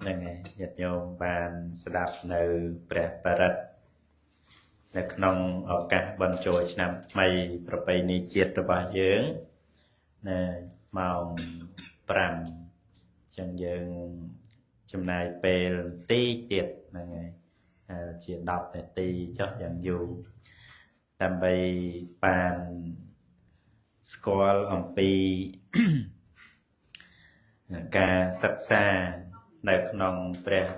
ហ្នឹងហើយញាតិញោមបានស្ដាប់នៅព្រះបរិត្តនៅក្នុងឱកាសបុណ្យចូលឆ្នាំថ្មីប្រពៃណីជាតិរបស់យើងនៅម៉ោង5អញ្ចឹងយើងចំណាយពេលបន្តិចទៀតហ្នឹងហើយជា10នាទីចុះយ៉ាងយូរដើម្បីបានស្គាល់អំពីការសិក្សានៅក្នុងព្រះ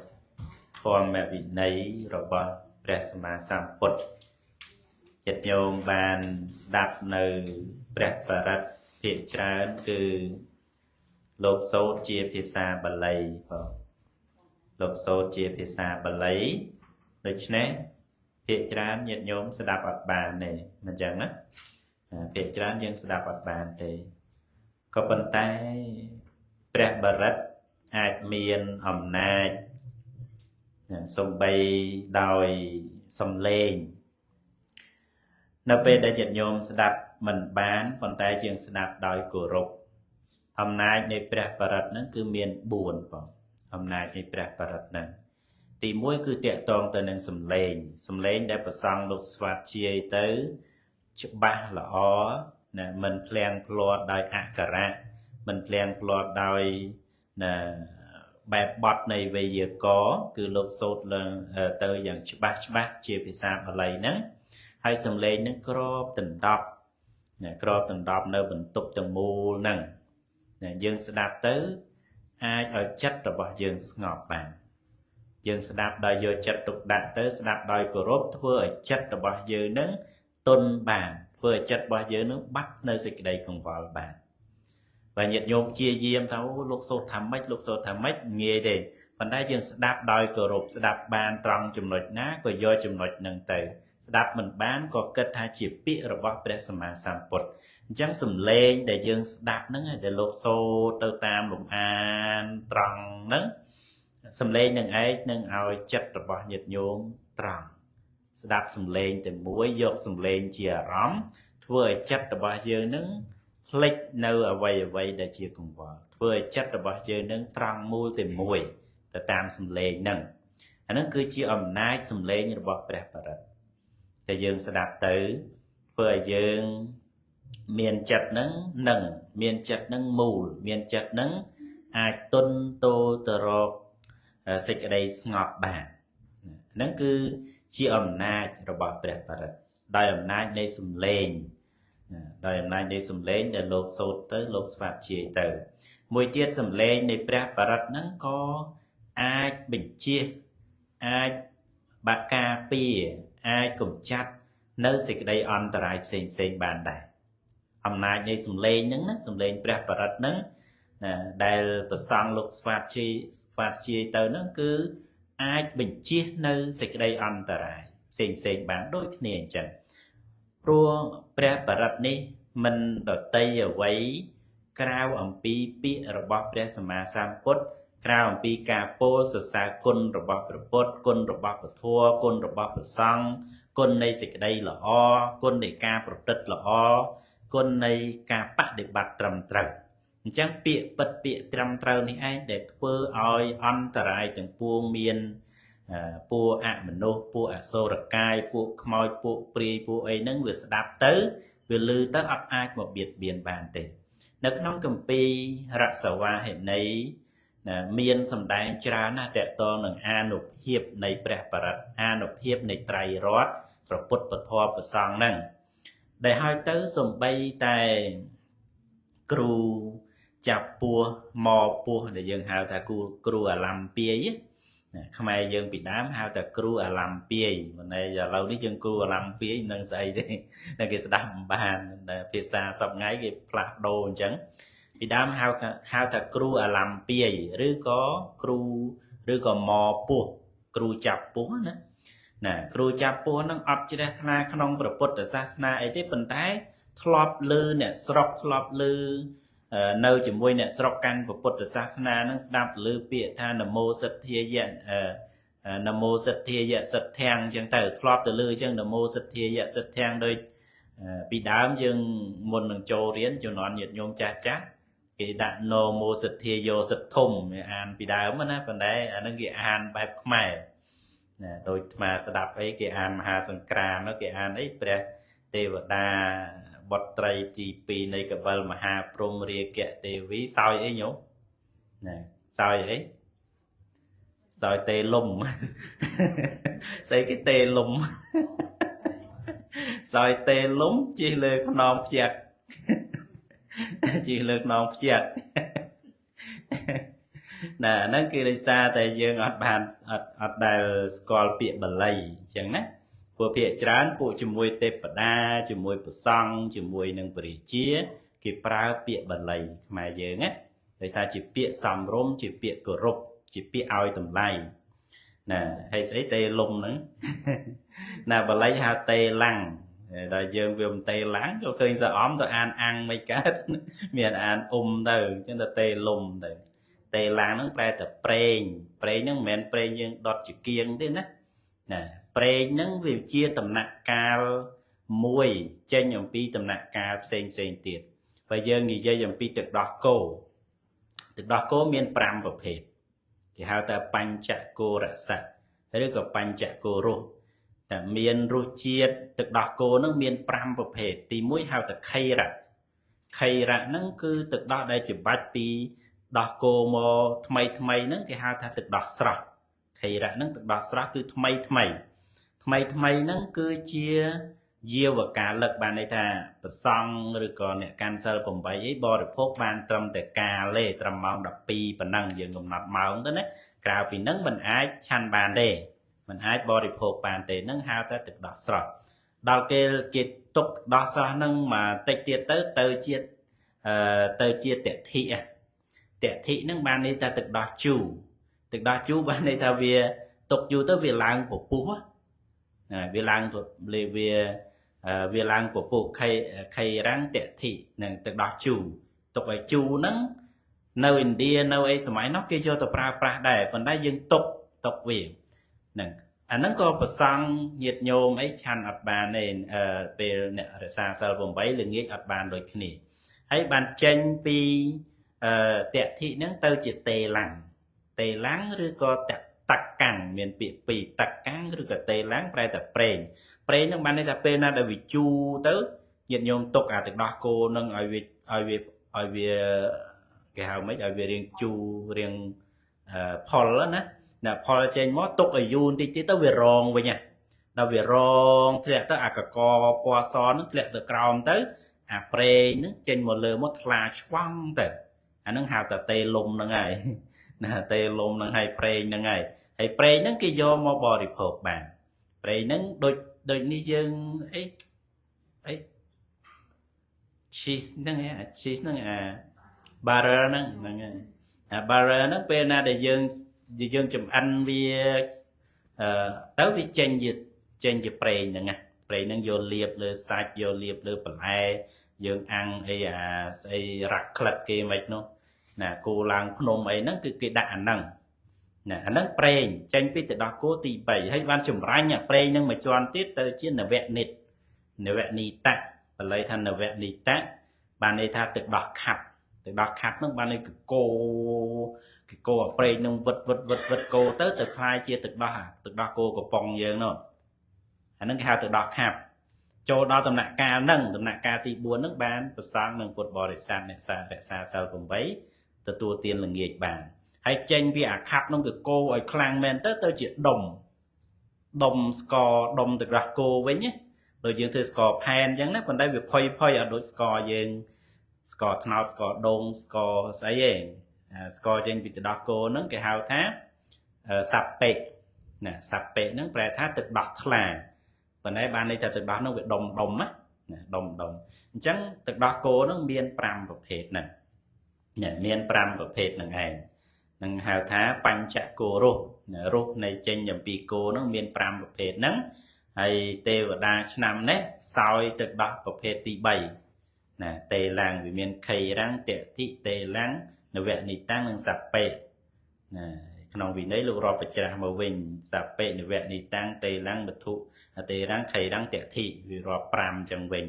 ធម៌វិន័យរបស់ព្រះសម្មាសម្ពុទ្ធចិត្តញោមបានស្ដាប់នៅព្រះបរិត្តភាគច្រើនគឺលោកសូត្រជាភាសាបាលីបងលោកសូត្រជាភាសាបាលីដូច្នេះភាគច្រើនញាតិញោមស្ដាប់អត់បានទេមិនចឹងណាភាគច្រើនយើងស្ដាប់អត់បានទេក៏ប៉ុន្តែព្រះបរិត្តអាចមានអំណាចសំបីដោយសំឡេងនៅពេលដែលញាតិញោមស្ដាប់មិនបានប៉ុន្តែជាងស្ដាប់ដោយគោរពអំណាចនៃព្រះបរិត្តហ្នឹងគឺមាន4បងអំណាចនៃព្រះបរិត្តហ្នឹងទី1គឺតាក់ទងទៅនឹងសំឡេងសំឡេងដែលប្រសង់លោកស្វាធ្យាយទៅច្បាស់ល្អណាមិនភ្លាំងភ្លាត់ដោយអក្ខរៈមិនភ្លាំងភ្លាត់ដោយណាបែបបត់នៃវេយ្យាករណ៍គឺលោកសូត្រឡើងទៅយ៉ាងច្បាស់ច្បាស់ជាភាសាបាលីហ្នឹងហើយសំឡេងហ្នឹងក្របដណ្ដប់ណាក្របដណ្ដប់នៅបន្ទប់ទាំងមូលហ្នឹងណាយើងស្ដាប់ទៅអាចឲ្យចិត្តរបស់យើងស្ងប់បានយើងស្ដាប់ដោយយកចិត្តទុកដាក់ទៅស្ដាប់ដោយគោរពធ្វើឲ្យចិត្តរបស់យើងហ្នឹងទន់បានធ្វើឲ្យចិត្តរបស់យើងហ្នឹងបាត់នៅសេចក្តីកង្វល់បានបើញាតិញោមជាយាមថាអូលោកសូត្រថាម៉េចលោកសូត្រថាម៉េចងាយទេប៉ុន្តែយើងស្ដាប់ដោយគោរពស្ដាប់បានត្រង់ចំណុចណាក៏យកចំណុចហ្នឹងទៅស្ដាប់មិនបានក៏គិតថាជាពាក្យរបស់ព្រះសម្មាសម្ពុទ្ធអញ្ចឹងសំឡេងដែលយើងស្ដាប់ហ្នឹងដែលលោកសូត្រទៅតាមលំអានត្រង់ហ្នឹងសំឡេងនឹងឯងនឹងឲ្យចិត្តរបស់ញាតិញោមត្រង់ស្ដាប់សំឡេងតែមួយយកសំឡេងជាអារម្មណ៍ធ្វើឲ្យចិត្តរបស់យើងនឹងភ្លេចនៅអ្វីអ្វីដែលជាកង្វល់ធ្វើឲ្យចិត្តរបស់យើងនឹងត្រង់មូលតែមួយទៅតាមសំឡេងហ្នឹងអាហ្នឹងគឺជាអំណាចសំឡេងរបស់ព្រះបរិត្តតែយើងស្ដាប់ទៅធ្វើឲ្យយើងមានចិត្តហ្នឹងនឹងមានចិត្តហ្នឹងមូលមានចិត្តហ្នឹងអាចទន់ទោទៅរកសេចក្តីស្ងប់បានហ្នឹងគឺជាអំណាចរបស់ព្រះបរិត្តដោយអំណាចនៃសំឡេងដោយអំណាចនៃសំឡេងដែលលោកសូត្រទៅលោកស្វាធ្យាយទៅមួយទៀតសំឡេងនៃព្រះបរិត្តហ្នឹងក៏អាចបញ្ជៀសអាចបាក់ការពារអាចកម្ចាត់នៅសេចក្តីអន្តរាយផ្សេងផ្សេងបានដែរអំណាចនៃសំឡេងហ្នឹងណាសំឡេងព្រះបរិត្តហ្នឹងណាដែលប្រសង់លោកស្វាធ្យាយស្វាធ្យាយទៅហ្នឹងគឺអាចបញ្ជៀសនៅសេចក្តីអន្តរាយផ្សេងផ្សេងបានដូចគ្នាអញ្ចឹងព្រោះព្រះបរិត្តនេះមិនដតីអ្វីក្រៅអំពីពាក្យរបស់ព្រះសម្មាសម្ពុទ្ធក្រៅអំពីការពោលសរសើរគុណរបស់ព្រះពុទ្ធគុណរបស់ព្រះធម៌គុណរបស់ព្រះសង្ឃគុណនៃសេចក្តីល្អគុណនៃការប្រព្រឹត្តល្អគុណនៃការបដិបត្តិត្រឹមត្រូវអញ្ចឹងពាក្យពិតពាក្យត្រឹមត្រូវនេះឯងដែលធ្វើឲ្យអន្តរាយទាំងពួងមានពួកអមនុស្សពួកអសុរកាយពួកខ្មោចពួកព្រាយពួកអីហ្នឹងវាស្ដាប់ទៅវាឮទៅអត់អាចមកបៀតបៀនបានទេនៅក្នុងគម្ពីររសវាហិនីណាមានសម្ដែងច្រើនណាស់តកតងនឹងអានុភាពនៃព្រះបរិត្តអានុភាពនៃត្រៃរតន៍ព្រះពុទ្ធពធព្រះសង្ឃហ្នឹងដែលឲ្យទៅសំបីតែគ្រូចាប់ពោះមកពោះដែលយើងហៅថាគ្រូអាឡាំពាយណាខ្មែរយើងពីដើមហៅថាគ្រូអាឡាំពាយមិនតែឥឡូវនេះយើងគ្រូអាឡាំពាយមិនដឹងស្អីទេតែគេស្ដាប់មិនបានភាសាសប្ងៃគេផ្លាស់ប្ដូរអញ្ចឹងពីដើមហៅថាគ្រូអាឡាំពាយឬក៏គ្រូឬក៏មកពោះគ្រូចាប់ពោះណាណាគ្រូចាប់ពោះហ្នឹងអត់ជ្រះថ្លាក្នុងព្រះពុទ្ធសាសនាអីទេប៉ុន្តែធ្លាប់ឮអ្នកស្រុកធ្លាប់ឮនៅជាមួយអ្នកស្រុកកាន់ពុទ្ធសាសនានឹងស្ដាប់ឮពាក្យថានមោសិទ្ធាយៈនមោសិទ្ធាយៈសិទ្ធាំងអញ្ចឹងទៅធ្លាប់ទៅឮអញ្ចឹងនមោសិទ្ធាយៈសិទ្ធាំងដូចពីដើមយើងមុននឹងចូលរៀនជំនាន់ញាតិញោមចាស់ចាស់ គេដាក់នមោសទ្ធាយោសិទ្ធុំអានពីដើមណាប៉ុន្តែអានឹងគេអានបែបខ្មែរណាដូចអាត្មាស្ដាប់អីគេអានមហាសង្ក្រាន្តគេអានអីព្រះទេវតាបុត្រីទី2នៃកបិលមហាព្រហ្មរាគៈទេវីសោយអីញោមណាសោយអីសោយទេលំស្អីគេទេលំសោយទេលំជិះលើខ្នងផ្ចិតជិះលើខ្នងផ្ចិតណាហ្នឹងគឺដោយសារតែយើងអត់បានអត់ដែលស្គាល់ពាក្យបាលីអញ្ចឹងណាពួកភាគច្រើនពួកជាមួយទេពតាជាមួយព្រះសង្ឃជាមួយនឹងព្រះរាជាគេប្រើពាក្យបាលីខ្មែរយើងណាដោយថាជាពាក្យសមរម្យជាពាក្យគោរពជាពាក្យឲ្យតម្លៃណាហើយស្អីទេលំហ្នឹងណាបាលីហៅទេឡាំងដល់យើងវាមិនទេឡាំងក៏ឃើញសអមទៅអានអាំងមិនកើតមានអានអ៊ុំទៅអញ្ចឹងទៅទេលំទៅទេឡាំងហ្នឹងប្រែតែប្រេងប្រេងហ្នឹងមិនមែនប្រេងយើងដុតជាគៀងទេណាណាប្រេងហ្នឹងវាជាដំណាក់កាលមួយចេញអំពីដំណាក់កាលផ្សេងផ្សេងទៀតបើយើងនិយាយអំពីទឹកដោះគោទឹកដោះគោមាន5ប្រភេទគេហៅថាបញ្ចគោរសៈឬក៏បញ្ចគោរសតែមានរសជាតិទឹកដោះគោហ្នឹងមាន5ប្រភេទទី1ហៅថាខៃរៈខៃរៈហ្នឹងគឺទឹកដោះដែលច្បាច់ពីដោះគោមកថ្មីថ្មីហ្នឹងគេហៅថាទឹកដោះស្រស់ខៃរៈហ្នឹងទឹកដោះស្រស់គឺថ្មីថ្មីថ្មីថ្មីហ្នឹងគឺជាយាវកាលឹកបានន័យថាប្រសង់ឬក៏អ្នកកាន់សិល8អីបរិភោគបានត្រឹមតែកាលទេត្រឹមម៉ោង12ប៉ុណ្ណឹងយើងកំណត់ម៉ោងទៅណាក្រៅពីហ្នឹងមិនអាចឆាន់បានទេមិនអាចបរិភោគបានទេហ្នឹងហៅថាទឹកដោះស្រស់ដល់គេគេទុកទឹកដោះស្រស់ហ្នឹងមកតិចទៀតទៅទៅជាទៅជាតធិតធិហ្នឹងបានន័យថាទឹកដោះជូរទឹកដោះជូរបានន័យថាវាទុកយូរទៅវាឡើងពពុះណាវាឡើងវាឡើងពពុះខៃរាំងតធិនិងទឹកដោះជូរទុកឲ្យជូរហ្នឹងនៅឥណ្ឌានៅអីសម័យនោះគេយកទៅប្រើប្រាស់ដែរប៉ុន្តែយើងទុកវាហ្នឹងអាហ្នឹងក៏ប្រសង់ញាតិញោមអីឆាន់អត់បានទេពេលអ្នករក្សាសិល8ល្ងាចអត់បានដូចគ្នាហើយបានចេញពីតធិហ្នឹងទៅជាតេឡាំងតេឡាំងឬក៏តកាំងមានពាក្យពីរតកាំងឬក៏តេឡាំងប្រែតែប្រេងប្រេងហ្នឹងបានន័យថាពេលណាដែលវាជូរទៅញាតិញោមទុកអាទឹកដោះគោហ្នឹងឲ្យវាឲ្យវាគេហៅម៉េចឲ្យវារៀងជូររៀងផលណាណាផលចេញមកទុកឲ្យយូរបន្តិចទៀតទៅវារងវិញណាដល់វារងធ្លាក់ទៅអាកកពណ៌សហ្នឹងធ្លាក់ទៅក្រោមទៅអាប្រេងហ្នឹងចេញមកលើមកថ្លាឆ្វង់ទៅអាហ្នឹងហៅថាតេលំហ្នឹងហើយណាតេលំហ្នឹងហើយប្រេងហ្នឹងហើយហើយប្រេងហ្នឹងគេយកមកបរិភោគបានប្រេងហ្នឹងដូចនេះយើងអីអី cheese ហ្នឹងអា cheese ហ្នឹងអា butter ហ្នឹងហ្នឹងហើយអា butter ហ្នឹងពេលណាដែលយើងចំអិនវាទៅវាចេញជាប្រេងហ្នឹងណាប្រេងហ្នឹងយកលាបលើសាច់យកលាបលើបន្លែយើងអាំងអីអាស្អីរ៉ាក់ក្លិតគេមិននោះណាគោឡើងភ្នំអីហ្នឹងគឺគេដាក់អាហ្នឹងណាអាហ្នឹងប្រេងចេញពីទឹកដោះគោទី3ហើយបានចម្រាញ់អាប្រេងហ្នឹងមួយជាន់ទៀតទៅជានវនិតនវនីតៈបាលីថានវនីតៈបានន័យថាទឹកដោះខាប់ទឹកដោះខាប់ហ្នឹងបានន័យគោគេគោអាប្រេងនឹងវិតវិតវិតវិតគោទៅទៅคล้ายជាទឹកដោះទឹកដោះគោកំប៉ុងយើងនោះអាហ្នឹងគេហៅទឹកដោះខាប់ចូលដល់ដំណាក់កាលហ្នឹងដំណាក់កាលទី4ហ្នឹងបានប្រសង់នឹងពុទ្ធបរិស័ទអ្នករក្សាសិល8ទទួលទានល្ងាចបានហើយចេញពីអាខាប់ហ្នឹងគឺគោឲ្យខ្លាំងមែនទៅទៅជាដុំដុំស្ករដុំទឹកដោះគោវិញណាដូចយើងធ្វើស្ករផែនអញ្ចឹងណាប៉ុន្តែវាផុយផុយអត់ដូចស្ករយើងស្ករត្នោតស្ករដូងស្ករស្អីទេស្ករចេញពីទឹកដោះគោហ្នឹងគេហៅថាសัพពេណាសัพពេហ្នឹងប្រែថាទឹកដោះថ្លាប៉ុន្តែបានន័យថាទឹកដោះហ្នឹងវាដុំដុំណាដុំដុំអញ្ចឹងទឹកដោះគោហ្នឹងមាន5ប្រភេទហ្នឹងណាមាន5ប្រភេទហ្នឹងឯងនឹងហៅថាបញ្ចគោរសរសនៃចេញអំពីគោហ្នឹងមាន5ប្រភេទហ្នឹងហើយទេវតាឆ្នាំនេះសោយទឹកដោះប្រភេទទី3ណាតេឡាំងវាមានខៃរាំងតតិតេឡាំងនវនិតាំងនិងសัพពេណាក្នុងវិន័យលោករាប់បច្ច្រាស់មកវិញសัพពេនវនិតាំងតេឡាំងវត្ថុតេរាំងខៃរាំងតធិវារាប់5ចឹងវិញ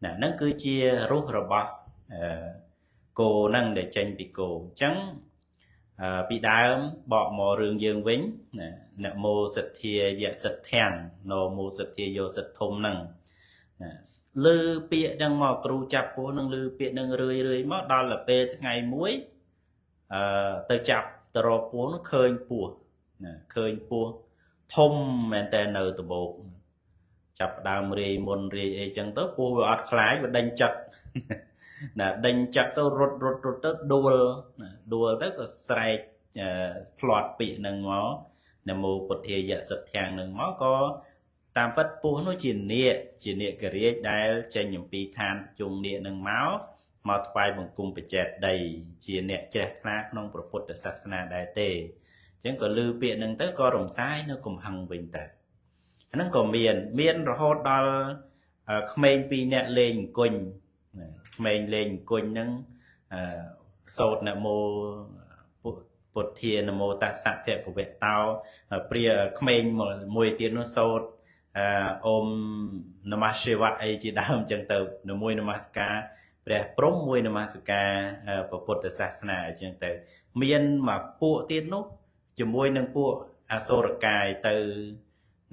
ណាហ្នឹងគឺជារសរបស់ គោហ្នឹងដែលចេញពីគោអញ្ចឹងពីដើមបកមករឿងយើងវិញណានមោសទ្ធាយសិទ្ធាំងនមោសទ្ធាយោសិទ្ធុំហ្នឹងណាលើពាក្យហ្នឹងមកគ្រូចាប់ពោះនឹងលើពាក្យហ្នឹងរឿយរឿយមកដល់ទៅពេលថ្ងៃមួយទៅចាប់ទៅរកពោះនោះឃើញពោះណាឃើញពោះធំមែនតើនៅដបោកចាប់ដើមរាយមុនរាយអីចឹងទៅពោះវាអត់ខ្លាចវាដេញចិត្តណាដេញចិត្តទៅរត់រត់រត់ទៅដួលណាដួលទៅក៏ស្រែកផ្្លាត់ពាក្យហ្នឹងមកនមោពុទ្ធាយសិទ្ធាំងហ្នឹងមកក៏តាមពិតពោះនោះជានាគជានាគរាជដែលចេញអំពីឋានជុងនាគនឹងមកមកថ្វាយបង្គំបច្ចេតដីជាអ្នកជ្រះថ្លាក្នុងព្រះពុទ្ធសាសនាដែរទេអញ្ចឹងក៏ឮពាក្យហ្នឹងទៅក៏រំសាយនៅកំហឹងវិញទៅអាហ្នឹងក៏មានមានរហូតដល់ក្មេងពីរនាក់លេងអង្គុញក្មេងលេងអង្គុញហ្នឹងសូត្រនមោពុទ្ធានមោតស្សៈភគវតោព្រាក្មេងមួយទៀតនោះសូត្រអូមនមសិវៈអីជាដើមអញ្ចឹងទៅមួយនមស្ការព្រះព្រំមួយនមស្ការព្រះពុទ្ធសាសនាអញ្ចឹងទៅមានមួយពួកទៀតនោះជាមួយនឹងពួកអសុរកាយទៅ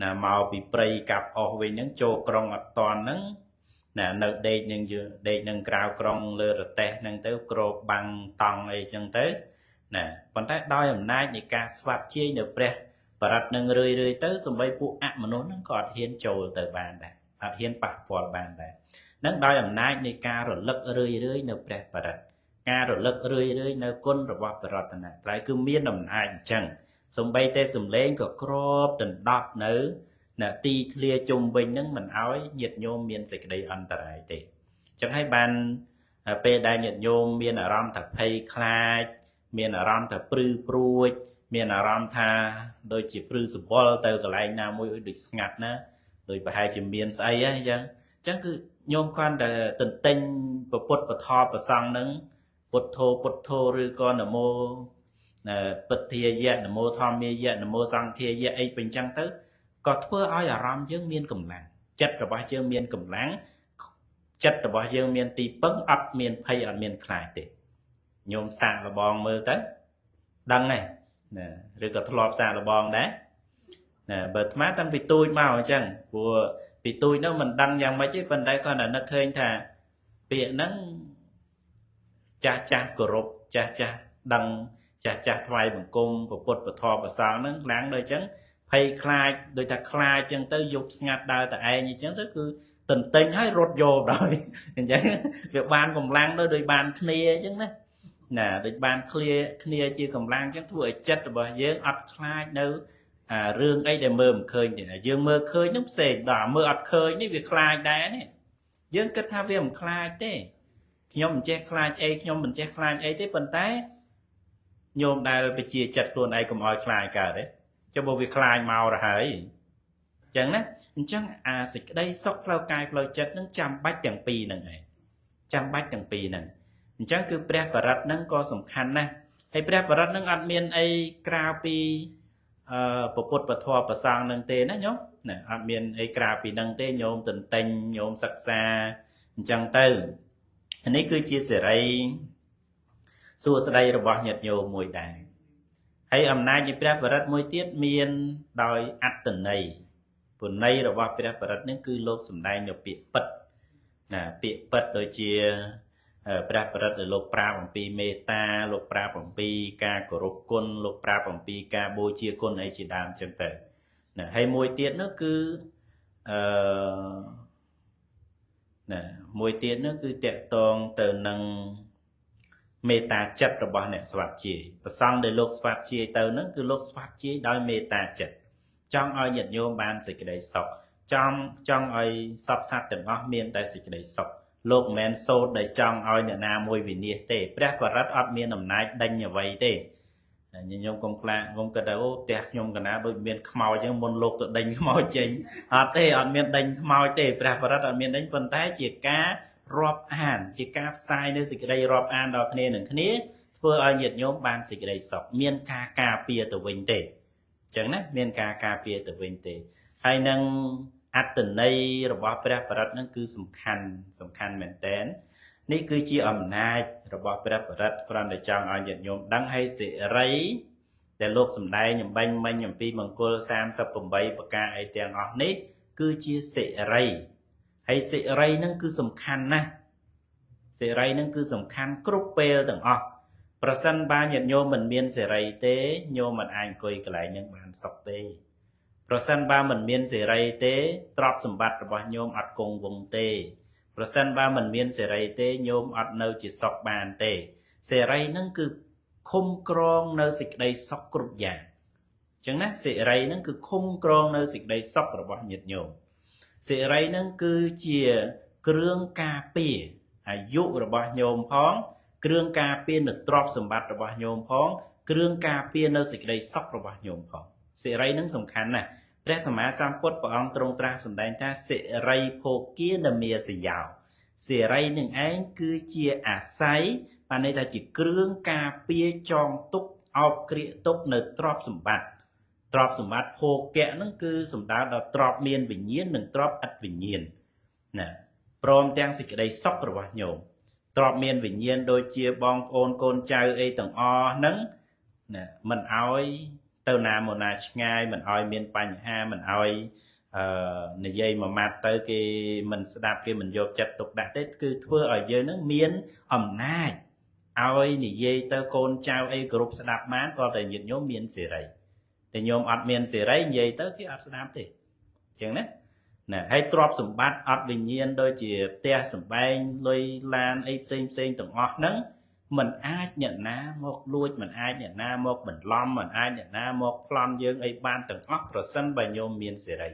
ណាមកពីព្រៃកាប់អស់វិញហ្នឹងចូលក្រុងអត់តន់ហ្នឹងណានៅដេកនឹងយើងដេកនឹងក្រៅក្រុងលើរទេះហ្នឹងទៅក្របបាំងតង់អីចឹងទៅណាប៉ុន្តែដោយអំណាចនៃការស្វាត់ជាយនៅព្រះបរិត្តនឹងរឿយរឿយទៅសំបីពួកអមនុស្សហ្នឹងក៏អត់ហ៊ានចូលទៅបានដែរអត់ហ៊ានប៉ះពាល់បានដែរនឹងដោយអំណាចនៃការរលឹករឿយរឿយនៅព្រះបរិត្តការរលឹករឿយរឿយនៅគុណរបស់ព្រះរតនត្រ័យគឺមានអំណាចអញ្ចឹងសំបីតែសំឡេងក៏ក្របដណ្ដប់នៅណទីធ្លាជុំវិញនឹងមិនអោយញាតិញោមមានសេចក្តីអន្តរាយទេអញ្ចឹងហើយបានពេលដែលញាតិញោមមានអារម្មណ៍ថាភ័យខ្លាចមានអារម្មណ៍ថាព្រឺព្រួចមានអារម្មណ៍ថាដូចជាព្រឺសម្បុរទៅកន្លែងណាមួយដូចស្ងាត់ណាដូចប្រហែលជាមានស្អីហ្នឹងអញ្ចឹងអញ្ចឹងគឺញោមគ្រាន់តែទន្ទិញពពុទ្ធពធប្រសង់នឹងពុទ្ធោពុទ្ធោឬក៏នមោពុទ្ធាយៈនមោធម្មាយៈនមោសង្ឃាយៈអីពេញអញ្ចឹងទៅក៏ធ្វើឲ្យអារម្មណ៍យើងមានកម្លាំងចិត្តរបស់យើងមានកម្លាំងចិត្តរបស់យើងមានទីពឹងអត់មានភ័យអត់មានខ្លាចទេញោមសាកល្បងមើលទៅដឹងហើយណាឬក៏ធ្លាប់សាកល្បងដែរណាបើអាត្មាតាំងពីទូចមកអញ្ចឹងព្រោះពីទូចនោះមិនដឹងយ៉ាងម៉េចទេប៉ុន្តែគាត់តែនឹកឃើញថាពាក្យហ្នឹងចាស់ចាស់គោរពចាស់ចាស់ដឹងចាស់ចាស់ថ្វាយបង្គំពុទ្ធពធប្រសងហ្នឹងខ្លាំងដូចអញ្ចឹងភ័យខ្លាចដូចថាខ្លាចអញ្ចឹងទៅយប់ស្ងាត់ដើរតែឯងអញ្ចឹងទៅគឺទន្ទិញហើយរត់យកដល់អញ្ចឹងវាបានកម្លាំងទៅដូចបានគ្នាអញ្ចឹងណាណាដូចបានឃ្លាគ្នាជាកម្លាំងអញ្ចឹងធ្វើឲ្យចិត្តរបស់យើងអត់ខ្លាចនៅអារឿងអីដែលមើលមិនឃើញទេយើងមើលឃើញនឹងផ្សេងដល់មើលអត់ឃើញនេះវាខ្លាចដែរនេះយើងគិតថាវាមិនខ្លាចទេខ្ញុំមិនចេះខ្លាចអីខ្ញុំមិនចេះខ្លាចអីទេប៉ុន្តែញោមដែលពជាចិត្តខ្លួនឯងកុំឲ្យខ្លាចកើតទេចុះបើវាខ្លាចមកទៅហើយអញ្ចឹងណាអញ្ចឹងអាសេចក្តីសុខផ្លូវកាយផ្លូវចិត្តនឹងចាំបាច់ទាំងពីរហ្នឹងឯងចាំបាច់ទាំងពីរហ្នឹងអញ្ចឹងគឺព្រះបរិត្តហ្នឹងក៏សំខាន់ណាស់ហើយព្រះបរិត្តហ្នឹងអត់មានអីក្រៅពីពពុទ្ធពធប្រសងនឹងទេណាញោមណាអត់មានអីក្រៅពីនឹងទេញោមទន្ទិញញោមសិក្សាអញ្ចឹងទៅនេះគឺជាសេរីសួស្តីរបស់ញាតិញោមមួយដែរហើយអំណាចនៃព្រះបរិត្តមួយទៀតមានដោយអត្តន័យពុន័យរបស់ព្រះបរិត្តនឹងគឺលោកសម្ដែងនៅពាក្យពិតណាពាក្យពិតដូចជាព្រះបរិត្តដែលលោកប្រាប់អំពីមេត្តាលោកប្រាប់អំពីការគោរពគុណលោកប្រាប់អំពីការបូជាគុណអីជាដើមចឹងទៅណាហើយមួយទៀតនោះគឺអឺណាមួយទៀតនោះគឺតកតងទៅនឹងមេត្តាចិត្តរបស់អ្នកស្វាត់ជាយប្រសង់ដែលលោកស្វាត់ជាយទៅហ្នឹងគឺលោកស្វាត់ជាយដោយមេត្តាចិត្តចង់ឲ្យញាតិញោមបានសេចក្តីសុខចង់ឲ្យសពសត្វទាំងអស់មានតែសេចក្តីសុខលោកមិនមែនសូត្រដែលចង់ឲ្យអ្នកណាមួយវិនាសទេព្រះបរិត្តអត់មានអំណាចដេញអ្វីទេញាតិញោមកុំខ្លាចកុំគិតថាអូផ្ទះខ្ញុំកណាដូចមានខ្មោចអញ្ចឹងមុនលោកទៅដេញខ្មោចចេញអត់ទេអត់មានដេញខ្មោចទេព្រះបរិត្តអត់មានដេញប៉ុន្តែជាការរាប់អានជាការផ្សាយនៅសេចក្តីរាប់អានដល់គ្នានឹងគ្នាធ្វើឲ្យញាតិញោមបានសេចក្តីសុខមានការការពារទៅវិញទេអញ្ចឹងណាមានការការពារទៅវិញទេហើយនឹងអត្តន័យរបស់ព្រះបរិត្តនឹងគឺសំខាន់សំខាន់មែនតែន នេះគឺជាអំណាចរបស់ព្រះបរិត្តគ្រាន់តែចង់ឲ្យញាតិញោមដឹងឲ្យសិរីដែលលោកសំដែងអំបញ្ញមិញអំពីមង្គល38ប្រការអីទាំងអស់នេះគឺជាសិរីហើយសិរីនឹងគឺសំខាន់ណាស់សិរីនឹងគឺសំខាន់គ្រប់ពេលទាំងអស់ប្រសិនបើញាតិញោមមិនមានសិរីទេញោមមិនអាចអង្គុយកន្លែងនឹងបានសុខទេប្រសិនបើមិនមានសិរីទេទ្រព្យសម្បត្តិរបស់ញោមអត់គង់វង្សទេប្រសិនបើមិនមានសេរីទេញោមអត់នៅជាសុខបានទេសេរីនឹងគឺឃុំក្រងនៅសេចក្តីសុខគ្រប់យ៉ាងអញ្ចឹងណាសេរីនឹងគឺឃុំក្រងនៅសេចក្តីសុខរបស់ញាតិញោមសេរីនឹងគឺជាគ្រឿងការពារអាយុរបស់ញោមផងគ្រឿងការពារនៅទ្រព្យសម្បត្តិរបស់ញោមផងគ្រឿងការពារនៅសេចក្តីសុខរបស់ញោមផងសេរីនឹងសំខាន់ណាស់ព្រះសម្មាសម្ពុទ្ធព្រះអង្គទ្រង់ត្រាស់សម្ដែងថាសិរីភោគានមាសយោសេរីនឹងឯងគឺជាអាស័យបានន័យថាជាគ្រឿងការពារចងទុកអោបក្រៀកទុកនៅទ្រព្យសម្បត្តិទ្រព្យសម្បត្តិភោគៈហ្នឹងគឺសំដៅដល់ទ្រព្យមានវិញ្ញាណនិងទ្រព្យឥតវិញ្ញាណណាព្រមទាំងសេចក្តីសុខរបស់ញោមទ្រព្យមានវិញ្ញាណដូចជាបងប្អូនកូនចៅអីទាំងអស់ហ្នឹងណាមិនអោយទៅណាមកណាឆ្ងាយមិនអោយមានបញ្ហាមិនអោយនិយាយមួយម៉ាត់ទៅគេមិនស្ដាប់គេមិនយកចិត្តទុកដាក់ទេគឺធ្វើឲ្យយើងនឹងមានអំណាចឲ្យនិយាយទៅកូនចៅអីគ្រប់ស្ដាប់បានក៏តែញាតិញោមមានសេរីតែញោមអត់មានសេរីនិយាយទៅគេអត់ស្ដាប់ទេអញ្ចឹងណាណាហើយទ្រព្យសម្បត្តិអត់វិញ្ញាណដូចជាផ្ទះសម្បែងលុយឡានអីផ្សេងផ្សេងទាំងអស់ហ្នឹងមិនអាចអ្នកណាមកលួចមិនអាចអ្នកណាមកបន្លំមិនអាចអ្នកណាមកប្លន់យើងអីបានទាំងអស់ប្រសិនបើញោមមានសេរី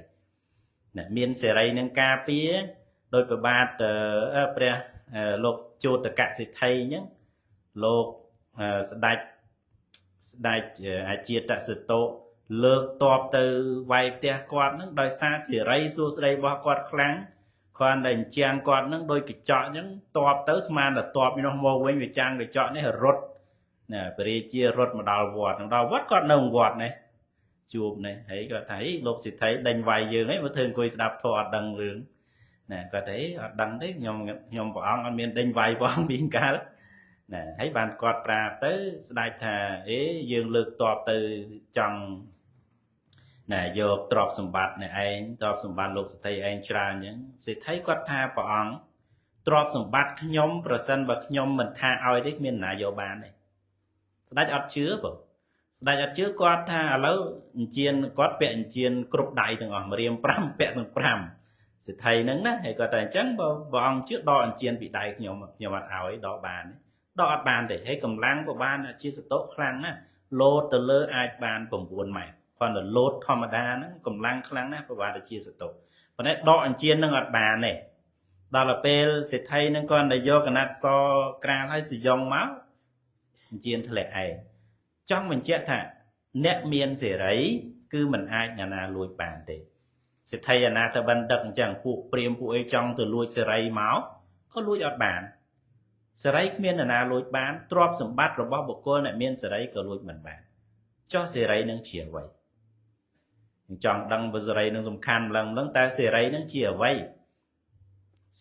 ណាមានសេរីនឹងការពារដោយប្របាទព្រះលោកជោតកសិទ្ធិអញ្ចឹងលោកស្ដេចអាជាតសតោលើកតបទៅវាយផ្ទះគាត់នឹងដោយសារសេរីសួស្តីរបស់គាត់ខ្លាំងគ្រាន់តែអញ្ចាំងគាត់នឹងដោយកញ្ចក់អញ្ចឹងតបទៅស្មានតែតបនោះមកវិញវាចាំងកញ្ចក់នេះរត់ណាព្រះរាជារត់មកដល់វត្តដល់វត្តគាត់នៅវត្តនេះជួបនេះហើយគាត់ថាលោកសិទ្ធិដេញវាយយើងឯងមកធ្វើអង្គុយស្ដាប់ធម៌អត់ដឹងរឿងណាគាត់ថាអត់ដឹងទេខ្ញុំព្រះអង្គអត់មានដេញវាយព្រះអង្គពីកាលណាហើយបានគាត់ប្រាប់ទៅស្ដេចថាអេយើងលើកតបទៅចង់ណាយកទ្រព្យសម្បត្តិអ្នកឯងទ្រព្យសម្បត្តិលោកសិទ្ធិឯងច្រើនអញ្ចឹងសិទ្ធិគាត់ថាព្រះអង្គទ្រព្យសម្បត្តិខ្ញុំប្រសិនបើខ្ញុំមិនថាឲ្យទេគ្មានណាយកបានទេស្ដេចអត់ជឿបងស្ដេចអត់ជឿគាត់ថាឥឡូវអញ្ជៀនគាត់ពាក់អញ្ជៀនគ្រប់ដៃទាំងអស់ម្រាម5ពាក់ទាំង5សិទ្ធិហ្នឹងណាហើយគាត់ថាអញ្ចឹងបើព្រះអង្គជឿដកអញ្ជៀនពីដៃខ្ញុំខ្ញុំអត់ឲ្យដកបានដកអត់បានទេហើយកម្លាំងក៏បានជាសតុខ្លាំងណាស់លោតទៅលើអាចបាន9ម៉ែត្រគ្រាន់តែលោតធម្មតាហ្នឹងកម្លាំងខ្លាំងណាស់ប្របាទជាសតុប៉ុន្តែដកអញ្ជៀនហ្នឹងអត់បានទេដល់ទៅពេលសេដ្ឋីហ្នឹងគាត់តែយកកណាត់សក្រាលហើយសយងមកអញ្ជៀនធ្លាក់ឯងចង់បញ្ជាក់ថាអ្នកមានសេរីគឺមិនអាចអ្នកណាលួចបានទេសេដ្ឋីអាណាទៅបណ្ឌិតអញ្ចឹងពួកព្រាមពួកអីចង់ទៅលួចសេរីមកក៏លួចអត់បានសេរីគ្មានអ្នកណាលួចបានទ្រព្យសម្បត្តិរបស់បុគ្គលអ្នកមានសេរីក៏លួចមិនបានចុះសេរីនឹងជាអ្វីចង់ដឹងបើសេរីនឹងសំខាន់ម្លឹងម្លឹងតើសេរីនឹងជាអ្វី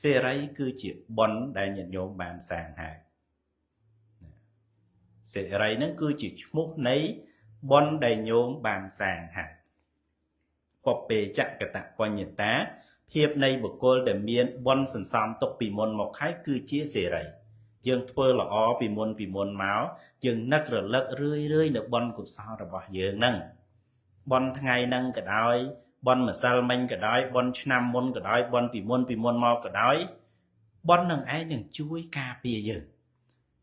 សេរីគឺជាបុណ្យដែលញាតិញោមបានសាងហើយសេរីនឹងគឺជាឈ្មោះនៃបុណ្យដែលញោមបានសាងហើយពពេចកតបញ្ញតាភាពនៃបុគ្គលដែលមានបុណ្យសន្សំទុកពីមុនមកហើយគឺជាសេរីយើងធ្វើល្អពីមុនមកយើងនឹករលឹករឿយរឿយនៅបុណ្យកុសលរបស់យើងហ្នឹងបុណ្យថ្ងៃហ្នឹងក៏ដោយបុណ្យម្សិលមិញក៏ដោយបុណ្យឆ្នាំមុនក៏ដោយបុណ្យពីមុនមកក៏ដោយបុណ្យនឹងឯងនឹងជួយការពារយើង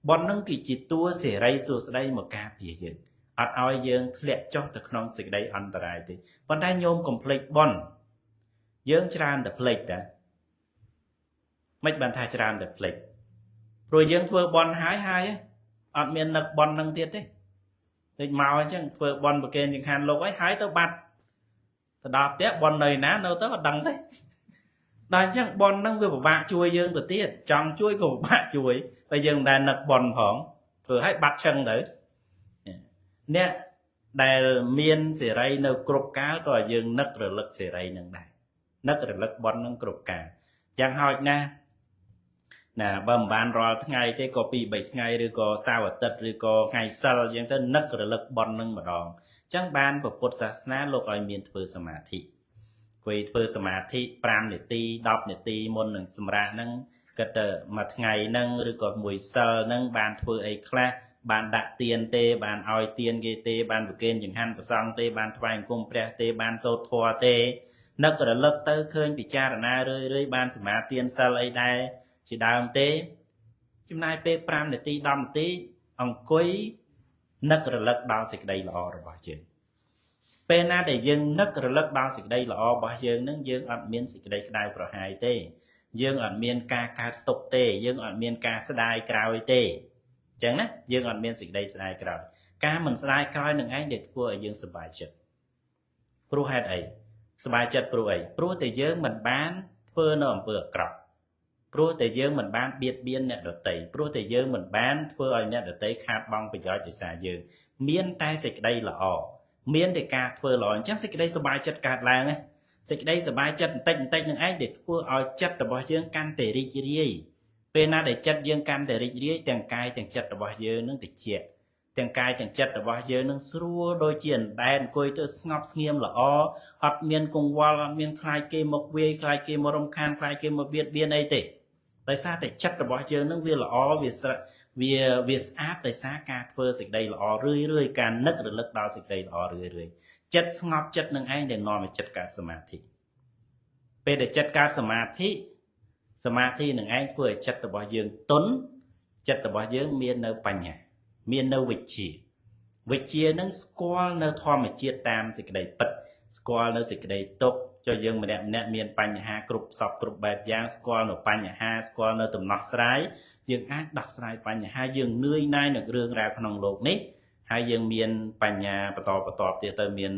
បុណ្យនឹងគឺជាតួសេរីសួស្តីមកការពារយើងអត់ឲ្យយើងធ្លាក់ចុះទៅក្នុងសេចក្តីអន្តរាយទេប៉ុន្តែញោមកុំភ្លេចបុណ្យយើងច្រើនតែភ្លេចតាមិនបានថាច្រើនតែភ្លេចព្រោះយើងធ្វើបុណ្យហើយហើយអត់មាននឹកបុណ្យនឹងទៀតទេដូចមកអញ្ចឹងធ្វើបុណ្យប្រគេនចង្ហាន់លោកហើយទៅបាត់ទៅដល់ផ្ទះបុណ្យនៅណានៅទៅអត់ដឹងទេដល់អញ្ចឹងបុណ្យហ្នឹងវាពិបាកជួយយើងទៅទៀតចង់ជួយក៏ពិបាកជួយតែយើងមិនដែលនឹកបុណ្យផងធ្វើឲ្យបាត់ឆឹងទៅអ្នកដែលមានសេរីនៅគ្រប់កាលក៏យើងនឹករលឹកសេរីនឹងដែរនឹករលឹកបុណ្យនឹងគ្រប់កាលយ៉ាងហោចណាស់ ណាបើមិនបានរាល់ថ្ងៃទេក៏2 3ថ្ងៃឬក៏សៅរ៍អាទិត្យឬក៏ថ្ងៃសិលអញ្ចឹងទៅនឹករលឹកបុណ្យនឹងម្ដងអញ្ចឹងបានពុទ្ធសាសនាលោកឲ្យមានធ្វើសមាធិគួយធ្វើសមាធិ5នាទី10នាទីមុននឹងសម្រាកហ្នឹងគិតទៅមួយថ្ងៃហ្នឹងឬក៏មួយសិលហ្នឹងបានធ្វើអីខ្លះបានដាក់ទៀនទេបានឲ្យទៀនគេទេបានប្រគេនចង្ហាន់ព្រះសង្ឃទេបានថ្វាយបង្គំព្រះទេបានសូត្រធម៌ទេនឹករលឹកទៅឃើញពិចារណារឿយរឿយបានសមាទានសិលអីដែរជាដើមទេចំណាយពេល5នាទី10នាទីអង្គុយនឹករលឹកដល់សេចក្តីល្អរបស់យើងពេលណាដែលយើងនឹករលឹកដល់សេចក្តីល្អរបស់យើងនឹងយើងអត់មានសេចក្តីក្តៅក្រហាយទេយើងអត់មានការកើតទុក្ខទេយើងអត់មានការស្ដាយក្រោយទេអញ្ចឹងណាយើងអត់មានសេចក្តីស្ដាយក្រោយការមិនស្ដាយក្រោយនឹងឯងដែលធ្វើឲ្យយើងសប្បាយចិត្តព្រោះហេតុអីសប្បាយចិត្តព្រោះអីព្រោះតែយើងមិនបានធ្វើនៅអំពើអាក្រក់ព្រោះតែយើងមិនបានបៀតបៀនអ្នកដទៃព្រោះតែយើងមិនបានធ្វើឲ្យអ្នកដទៃខាតបង់ប្រយោជន៍ដោយសារយើងមានតែសេចក្តីល្អមានតែការធ្វើល្អអញ្ចឹងសេចក្តីសប្បាយចិត្តកើតឡើងណាសេចក្តីសប្បាយចិត្តបន្តិចបន្តិចនឹងឯងដែលធ្វើឲ្យចិត្តរបស់យើងកាន់តែរីករាយពេលណាដែលចិត្តយើងកាន់តែរីករាយទាំងកាយទាំងចិត្តរបស់យើងនឹងតិចទាំងកាយទាំងចិត្តរបស់យើងនឹងស្រួលដូចជាអណ្ដែតអង្គុយទៅស្ងប់ស្ងៀមល្អអត់មានកង្វល់អត់មានខ្លាចគេមកវាយខ្លាចគេមករំខានខ្លាចគេមកបៀតបៀនអីទេដោយសារតែចិត្តរបស់យើងនឹងវាល្អវាវាស្អាតដោយសារការធ្វើសេចក្តីល្អរឿយរឿយការនឹករលឹកដល់សេចក្តីល្អរឿយរឿយចិត្តស្ងប់ចិត្តនឹងឯងដែលនាំឲ្យចិត្តកើតសមាធិពេលដែលចិត្តកើតសមាធិសមាធិនឹងឯងធ្វើឲ្យចិត្តរបស់យើងទន់ចិត្តរបស់យើងមាននៅបញ្ញាមាននៅវិជ្ជាវិជ្ជានឹងស្គាល់នៅធម្មជាតិតាមសេចក្តីពិតស្គាល់នៅសេចក្តីទុក្ខចុះយើងម្នាក់ម្នាក់មានបញ្ហាគ្រប់សពគ្រប់បែបយ៉ាងស្គាល់នៅបញ្ហាស្គាល់នៅដំណោះស្រាយយើងអាចដោះស្រាយបញ្ហាយើងនឿយណាយនឹងរឿងរ៉ាវក្នុងលោកនេះហើយយើងមានបញ្ញាបន្តបន្តទៀតទៅមាន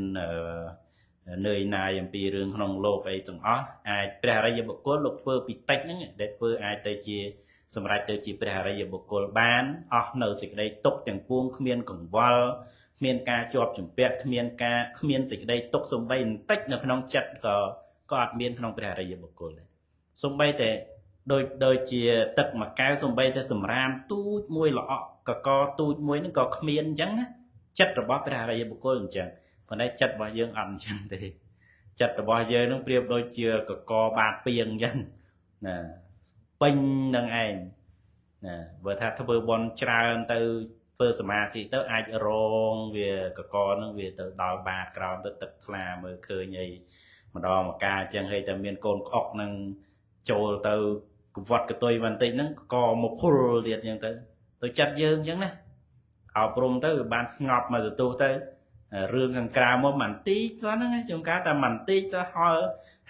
នឿយណាយអំពីរឿងក្នុងលោកអីទាំងអស់អាចព្រះអរិយបុគ្គលលោកធ្វើពីតិចហ្នឹងដែលធ្វើអាចទៅជាសម្រេចទៅជាព្រះអរិយបុគ្គលបានអស់នៅសេចក្តីទុក្ខទាំងពួងគ្មានកង្វល់គ្មានការជាប់ជំពាក់គ្មានសេចក្តីទុក្ខសំបីបន្តិចនៅក្នុងចិត្តក៏អត់មានក្នុងព្រះអរិយបុគ្គលដែរសំបីតែដូចជាទឹកមួយកែវសំបីតែសម្រាមទូចមួយល្អក់កកទូចមួយហ្នឹងក៏គ្មានអញ្ចឹងណាចិត្តរបស់ព្រះអរិយបុគ្គលអញ្ចឹងប៉ុន្តែចិត្តរបស់យើងអត់អញ្ចឹងទេចិត្តរបស់យើងនឹងប្រៀបដូចជាកកបាតពីងអញ្ចឹងណាពេញនឹងឯងណាបើថាធ្វើបុណ្យច្រើនទៅធ្វើសមាធិទៅអាចរងវាកកនឹងវាទៅដល់បាតក្រោមទៅទឹកថ្លាមើលឃើញអីម្ដងម្កាលអញ្ចឹងហើយតែមានកូនក្អុកនឹងចូលទៅកវត្តកតុយបន្តិចហ្នឹងកមកភុលទៀតអញ្ចឹងទៅទៅចិត្តយើងអញ្ចឹងណាអប់រំទៅបានស្ងប់មកសន្ទុះទៅរឿងខាងក្រៅមកមិនទីចហ្នឹងជួនកាលតែមិនទីចទៅ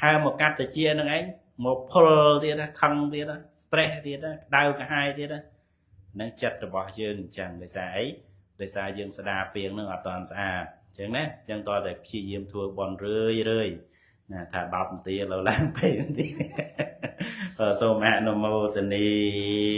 ហើមកកាត់តិចហ្នឹងឯងមកភុលទៀតណាខឹងទៀតណា stress ទៀតណាក្តៅក្រហាយទៀតណាហ្នឹងចិត្តរបស់យើងអញ្ចឹងដោយសារអីដោយសារយើងស្ដារពីងហ្នឹងអត់តាន់ស្អាតអញ្ចឹងណាអញ្ចឹងតើតែព្យាយាមធ្វើបន់រឿយរឿយណាថា10នាទីឥឡូវឡើង20នាទីសូមអនុមោទនី